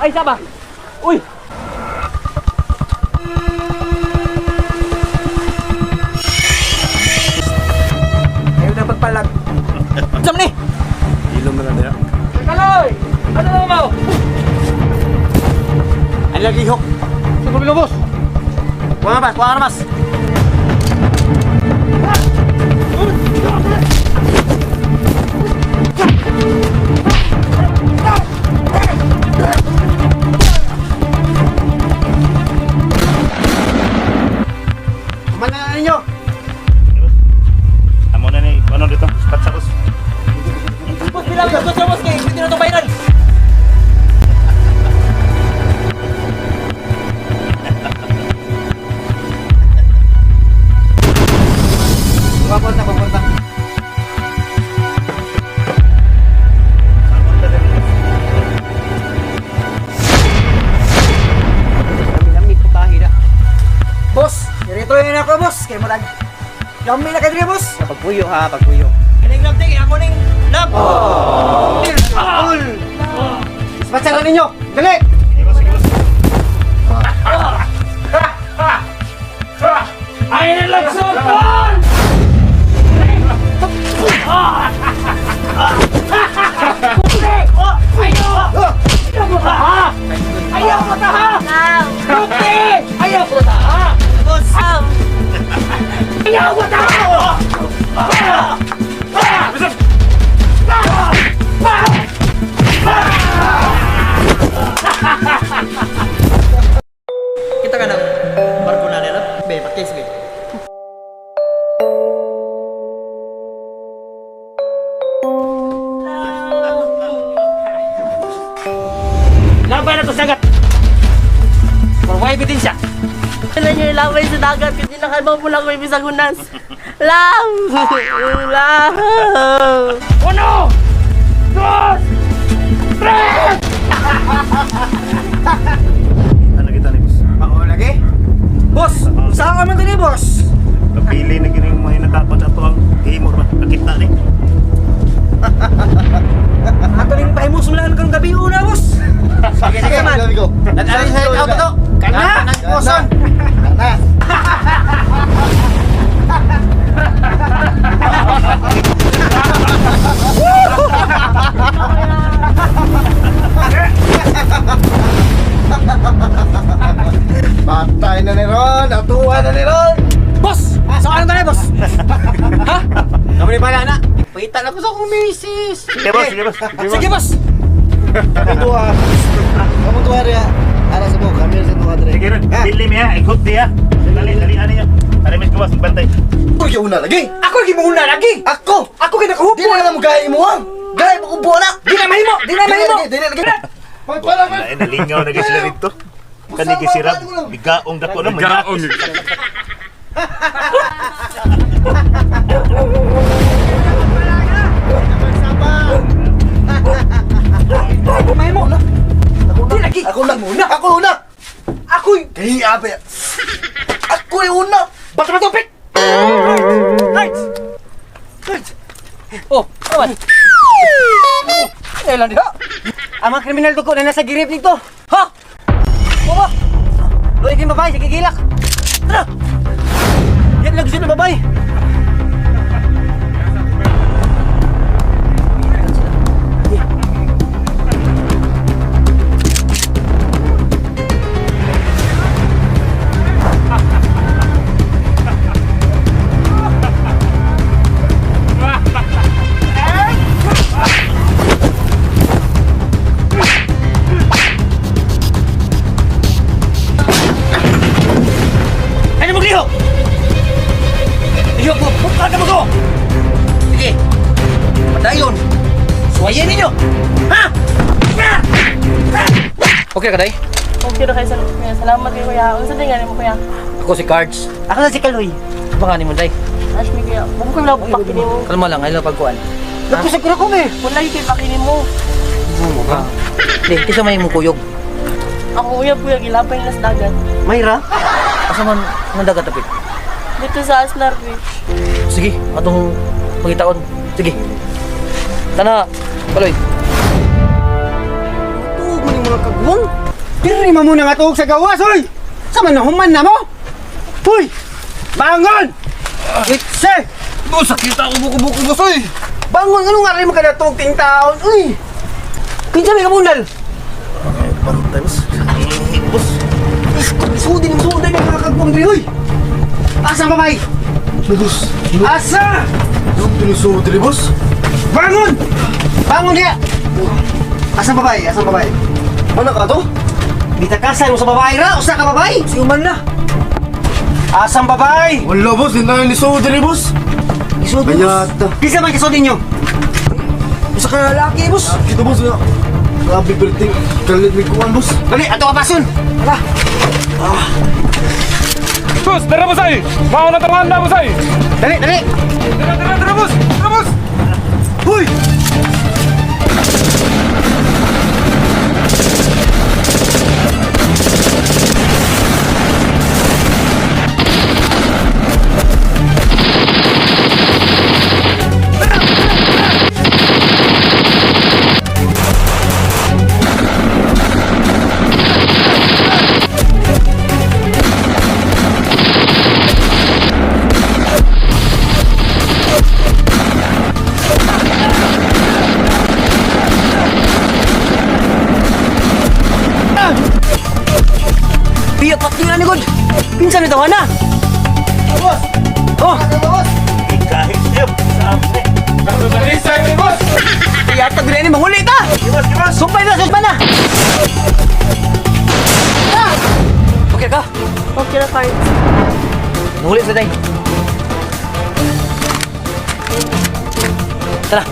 Ay, saba. Uy. Ayaw na pagpalag. Saan ni? Ilom na lang niya. Kaloy! Ano na mo? Ano lagi hok? Sa problema, boss. Kuha mas, kuha mas. Kumana na ninyo. Amo na ni ano dito? Patsakos. Boss, bilang boss, boss, boss, kay hindi na to viral. Papunta, papunta. Lami-lami putahe na. Boss, dirito yun ako, boss. Kay murag. Lami na kay diri, boss. Pagpuyo ha, pagpuyo. Kaning love ting, ako ning love. Ul! Dispatcha na ninyo! Dali! Sige boss, sige boss. Ay, nalagsutan! Ayaw mo ta ha! Puti! Ayaw mo ta ha! Boss! Ayaw mo ta ha! Kita ka ng barko na nila? Be, pakis be. Laban na to sagat! Marway bitin siya! Wala niyo ilaway sa dagat kasi nakaibaw po lang ko ibig hunas. Love! Love! Uno! Dos! Tres! Ano kita ni boss? Mao lagi. Boss! Saan ka man dali, boss? Kapili na gini mga natakot ato ang himo ba nakita ni. Ato ning pahimusong karong gabi una, boss! Sige, sige man. Nag-aral sa out to. Kana! Nagpuson. Kana. Patay na ni Ron! Atuwa na ni Ron! Boss! Saan ka na, boss? Ha? Kamu ni pala na! Pahita na ko sa akong misis! Sige boss, sige boss. Sige, boss! Kamu duha! Kamu duha riya! Ara sa mo, kami sa duha dire. Sige ron, dili mi ha, ikot di ha. Dali, dali ani niyo. Para mis gawas bantay. Uy, una lagi! Ako lagi muna lagi! Ako! Ako kay nakahupo! Di na lang mo gaya mo ang! Gaya mo kubo na! Di na mahimo! Di na mahimo! Di na lagi! Pagpala ka! Ay nalingaw na gyud sila dito. Kani gyud si Rab, bigaong dako na Bigaong. Mahimo! Di lagi! Ako lang muna! Ako una! Ako'y... Kaya ba? Ako yung una! Bato na tupik! Right! Right! Oh, awan! Eh lang diha! Ang mga kriminal dugo na nasa girip dito! Ha? Baba! Luwi kayong babae, sige gilak! Tara! Yan lang gusto ng babae! Ano maglihok? Lihok mo! Buka ka mo ko! Sige! Padayon! Suwayin ninyo! Ha? Okay ka, Day? Okay na kayo sa kuya. Salamat kay kuya. Unsa din gani mo kuya? Ako si Cards. Ako na si Kaloy! Ano nga ni mo, Day? Ash mi kuya. Huwag ko lang pakinin mo. Kalma lang, ayaw pagkuan. Nagkusog ko na ko eh! Wala yung kay pakinin mo. Di, kisa may mukuyog. Ako kuya kuya gilapay nila sa dagat. Mayra? Asa man, man dagat tapit? Dito sa Aslar Beach. Sige, atong pangitaon. Sige. Tana, Kaloy. Tuog mo yung mga kagwang. Diri mo muna nga tuog sa gawas, oy! Sa man human na mo? Huy! Bangon! Itse! Boss, sakit ako buko-buko, boss, oy. Bangon! Ano nga rin mo ka natuog ting taon? Uy! Kinsa may kabunal? Bantay, boss. Boss. Sudin, sudin ang mga kagwang diri, uy! Asa ang babae? Boss. Asa! Tinusuod diri, boss. Bangon! Bangon diya! Asa ang babae? Asa ang babae? Mana ka to? Ditakasan mo sa babae ra! Usa ka babae! Siuman na. Asa ang babae? Wala, boss. Hindi na lisuod diri, boss. Isod mo. Bayata. Kinsa man kisod ninyo? Usa ka lalaki, boss. Dito, boss. Grabe, perting. Kalit may kuwan, boss. Dali, ato ka pasun! Tara! Boss, tara boss ay! Mao na tawhan na boss ay! Dali, dali! Tara, tara, tara boss! Tara boss! Huy! Piya pati na ni God. Pinsan ito na. Boss! Oh, Boss! Kahit siya, sa amin. Sa boss! piya ta gani manguli ta. Boss, boss. Sumpay na, sumpay na. Ah! Okay ka? Okay na, Cards. Manguli sa day. Tara.